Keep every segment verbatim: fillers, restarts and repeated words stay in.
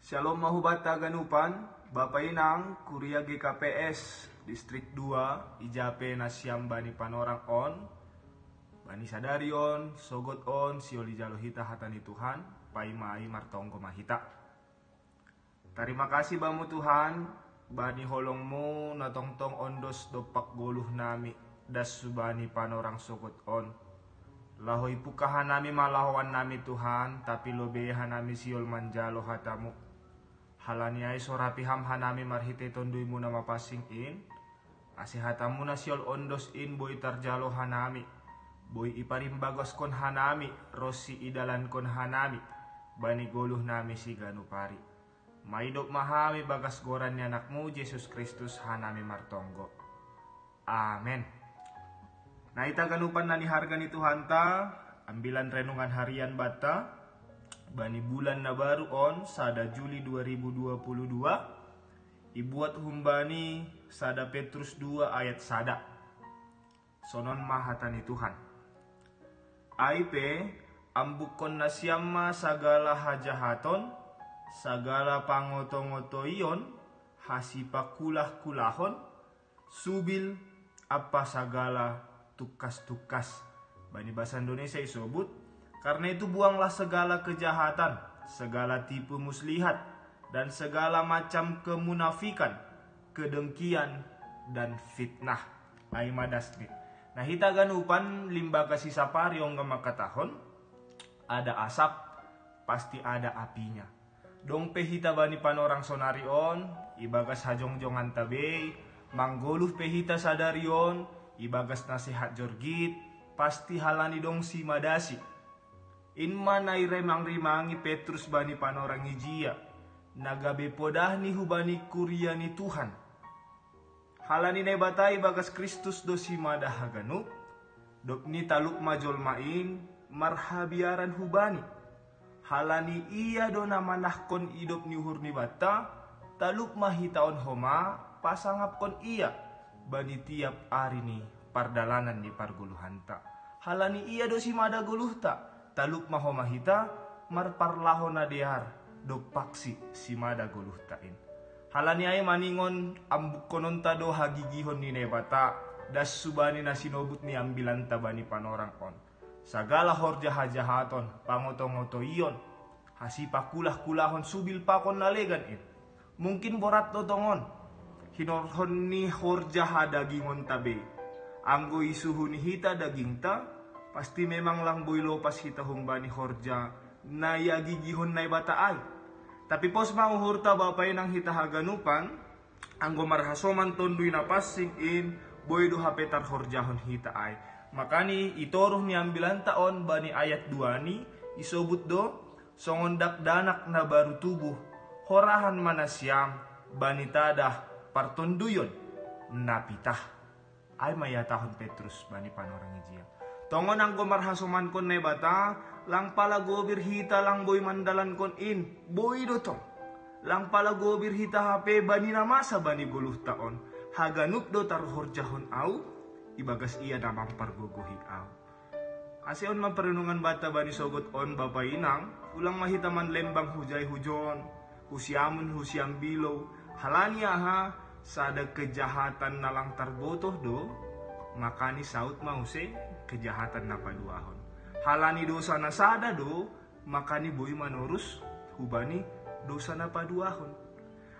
Shalom mahubata ganupan, Bapa Inang, Kuria G K P S, Distrik dua, ijape nasiam bani panorang on, bani sadari on, sogot on, sioli jalo hita hata ni Tuhan, paimai martonggo mahita. Tarima kasih bamu Tuhan, bani holongmu na tongtong ondos dompak goluh nami, das subani panorang sogot on. Laho ipuka hanami malahoan nami Tuhan, tapi lobe hanami siol manjalo hatamu. Halani ai sorapi ham hanami marhite tonduymu na mapansing in, ase hatamu na siol ondos in boi tarjalo hanami, boi iparimbagaskon hanami, ronsi idalankon hanami, bani goluh nami siganup ari. Maidop ma hami bagas goran ni anakmu Jesus Kristus hanami martonggo. Amen. Na ita ganupan na ni harga ni Tuhanta, ambilan renungan harian bata, bani bulan na baru on, sada Juli dua ribu dua puluh dua, ibuat humbani sada Petrus dua ayat sada. Sonon ma hata ni Tuhan. Ai pe, ambukkon nasiam ma sagala hajahaton, sagala pangotongotoion, hasipakulah-kulahon, subil, ampa sagala tungkas-tungkas. Bani bahasa Indonesia isobut, karena itu buanglah segala kejahatan, segala tipu muslihat, dan segala macam kemunafikan, kedengkian, dan fitnah. Ai ma dasni. Na hita ganupan limbaga sisapari ongga mangkatahon, ada asap, pasti ada apinya. Dong pe hita bani panorang sonari on, ibagas hajongjonganta bei, manggoluh pe hita sadari on, ibagas na sehat jorgit, pasti halani dong simadasi. In ma na iremang-rimangi Petrus bani panorang ijia, na gabe podahni hubani kuria ni Tuhan. Halani Naibata ibagas Kristus do simada haganup, dopni talup ma jolma in marhabiaran hubani. Halani ia do na manahkon idop ni uhur ni banta, talup ma hita on homa pasangapkon ia bani tiap ari ni pardalanan ni pargoluhanta. Halani ia do simada goluhta, talup ma homa hita marparlaho na dear dompaksi simada goluhta in. Halani ai maningon ambukkononta do hagigihon ni Naibata, das subani na sinobut ni ambilanta bani panorang on. Sagala horja hajahaton, pangotongotoion, hasipakulah-kulahon subil pakon na legan in. Mungkin borat do tongon hinorhon ni horja hadagingonta bei. Anggo isuhu ni hita dagingta, pasti memang lang boi lopas hita humbani horja na iagigihon Naibata ai. Tapi pos ma uhurta bapa inang hita haganupan, anggo marhasoman Tonduy Napansing in, boi do hape tarhorjahon hita ai. Makani i toruh ni ambilanta on bani ayat duani, isobut do songon dakdanak na baru tubuh, horahan ma nasiam bani tadah partonduyon na pitah. Ai ma ihatahon Petrus bani panorang ijia. Tongon anggo marhasomankon Naibata, lang pala gobir hita lang boi mandalankon in, boi do tong. Lang pala gobir hita hape bani na masa bani goluhta on, haganup do tarhorjahon ahu, ibagas ia na mampargogohi ahu. Ase on ma parrenungan banta bani sogot on bapa inang, ulang ma hita manlembang hujai hujon, husiamun husiambilou, halani aha, sada kejahatan na lang tarbotoh do, makani saut ma use kejahatan na paduahon. Halani dosa na sada do, makani boi manorus hubani dosa na paduahon.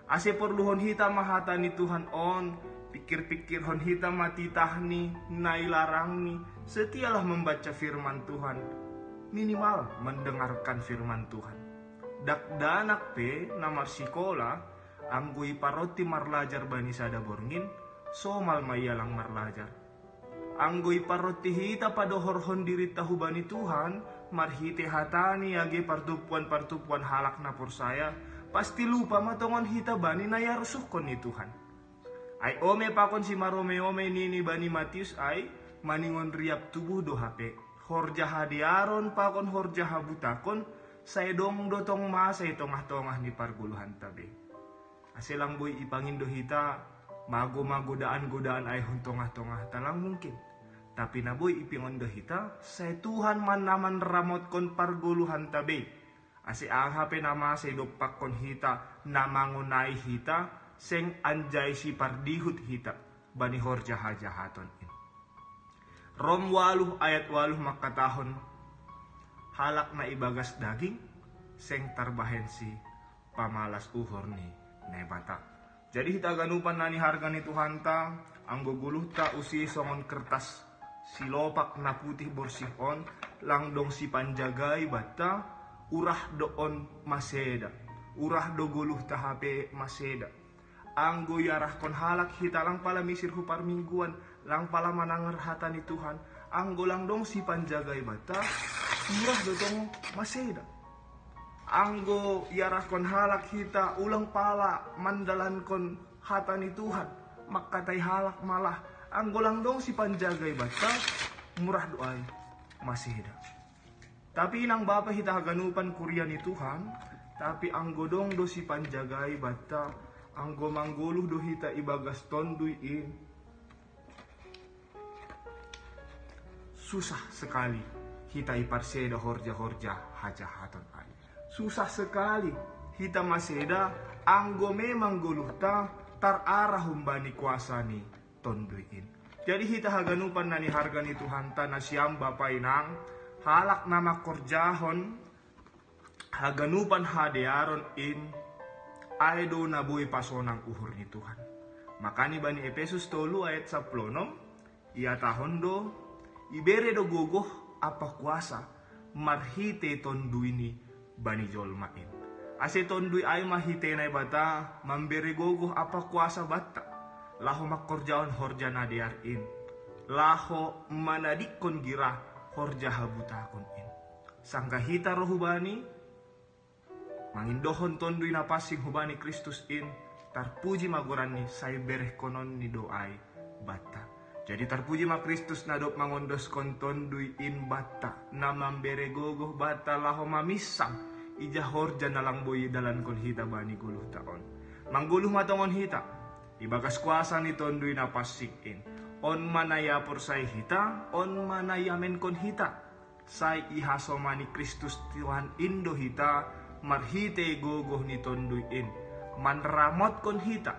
Ase porluhon hita ma hata ni Tuhan on, pikir-pikirhon hita ma titahni, na ilarangni, setialah membaca firman Tuhan, minimal mendengarkan firman Tuhan. Dakdanak pe na marsikola, anggo iparonti marlajar bani sada borngin, somal ma ia lang marlajar. Anggo iparonti hita padohorhon dirinta hubani Tuhan, marhite hatani age partumpuan-partumpuan halak na porsaya, pasti lupa ma tongon hita bani na iarusuhkon ni Tuhan. Ai ome pakon simaromeome nini bani Matius ai, maningon riap tubuh do hape. Horja hadearon pakon horja habutakon, sai dong do tong masa i tongah-tongah ni pargoluhanta be. Ase lang boi ipangindo hita, mago ma godaan-godaan ai hun tongah-tongahta lang mungkin. Tapi na boi ipangindo hita, sai Tuhan ma na manramotkon pargoluhanta be. Ase aha pe na masa idompakkon hita na mangonai hita, seng anjai sipardihut hita bani horja hajahaton in. Rom waluh ayat waluh mangkatahon, halak na ibagas daging seng tarbahen si pamalas uhur ni Naibata. Jadi hita haganupan na niharga ni Tuhanta, anggo goluhta usi songon kertas silopak na putih borsih on, lang dong sipanjagai banta, urah do on maseda, urah do goluhta hape maseda. Anggo iarahkon halak hita lang pala misir hu parmingguan, lang pala manangar hata ni Tuhan, anggo lang dong sipanjagai banta, urah do tong maseda. Anggo iarahkon halak hita ulang pala mandalankon hata ni Tuhan, mangkatai halak malah, anggo lang dong sipanjagai banta, murah do ai maseda. Tapi inang bapa hita haganupan kuria ni Tuhan, tapi anggo dong do sipanjagai banta, anggo manggoluh do hita ibagas tonduy in, susah sekali hita iparseda horja-horja hajahaton ai. Susah sekali hita maseda anggo memang goluhta tararah humbani kuasa ni tonduy in. Jadi hita haganupan na niharga ni Tuhanta, nasiam bapa inang, halak na mangkorjahon haganupan hadearon in, ai do na boi pasonang uhur ni Tuhan. Makani bani Epesus tolu ayat sapuluh onom, iatahon do, ibere do gogoh ampa kuasa marhite tonduy ni bani jolma in. Ase tonduy ai marhite Naibata mambere gogoh ampa kuasa banta, laho mangkorjahon horja na dear in, laho manadikkon girah horja habutakon in. Sanggah hita ro hubani, mangindohon tonduy na pansing hubani Kristus in, tarpuji ma goranni, sai berehkononni do ai banta. Jadi tarpuji ma Kristus na dob mangondoskon tonduy in banta, na mambere gogoh banta laho maminsang ija horja na lang boi idalankon hita bani goluhta on. Manggoluh ma tongon hita ibagas kuasa ni tonduy na pansing in. On ma na iaporsai hita, on ma na iamenkon hita. Sai ihasomani Kristus Tuhan in do hita marhite gogoh ni tonduy in, manramotkon hita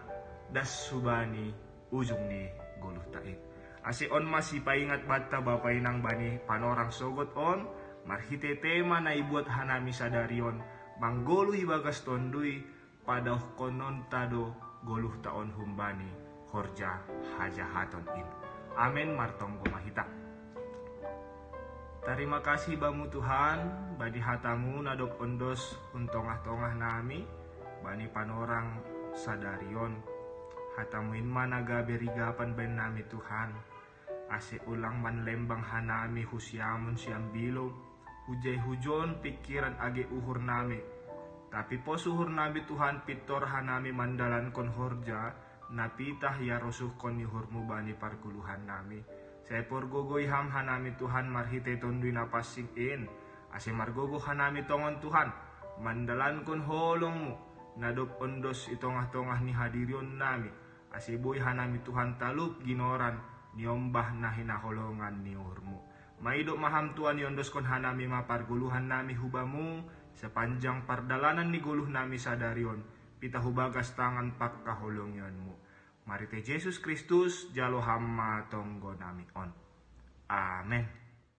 das hubani ujung ni goluhta in. Ase on ma sipaingat banta bapa inang bani panorang sogot on, marhite tema na ibuat hanami sadari on, manggoluh ibagas tonduy, padaohkononta do goluhta on humbani horja hajahaton in. Amen. Martonggo ma hita. Tarima kasih Bamu Tuhan, bani hatamu na dob ondos hun tongah-tongah nami, bani panorang sadari on. Hatamu in ma na gabe rigapan baen nami Tuhan, ase ulang manlembang hanami hu siamun siambilo, hujai hujon pingkiran age uhur nami. Tapi pos uhur nami Tuhan, pintor hanami mandalankon horja na pitah iarosuhkon ni uhurmu bani pargoluhan nami. Sai porgogoi ham hanami Tuhan marhite tonduy na pansing in, ase margogoh hanami tongon Tuhan, mandalankon holongmu na dob ondos i tongah-tongah ni hadirion nami, ase boi hanami Tuhan talup ginoran niombah na hinaholongan ni uhurmu. Maidop ma ham Tuhan, iondoskon hanami ma pargoluhan nami hu Bamu, sepanjang pardalanan ni goluh nami sadari on, pitah hu bagas tangan pangkaholongionmu. Marhite Jesus Kristus jalo ham ma tonggo nami on. Amen.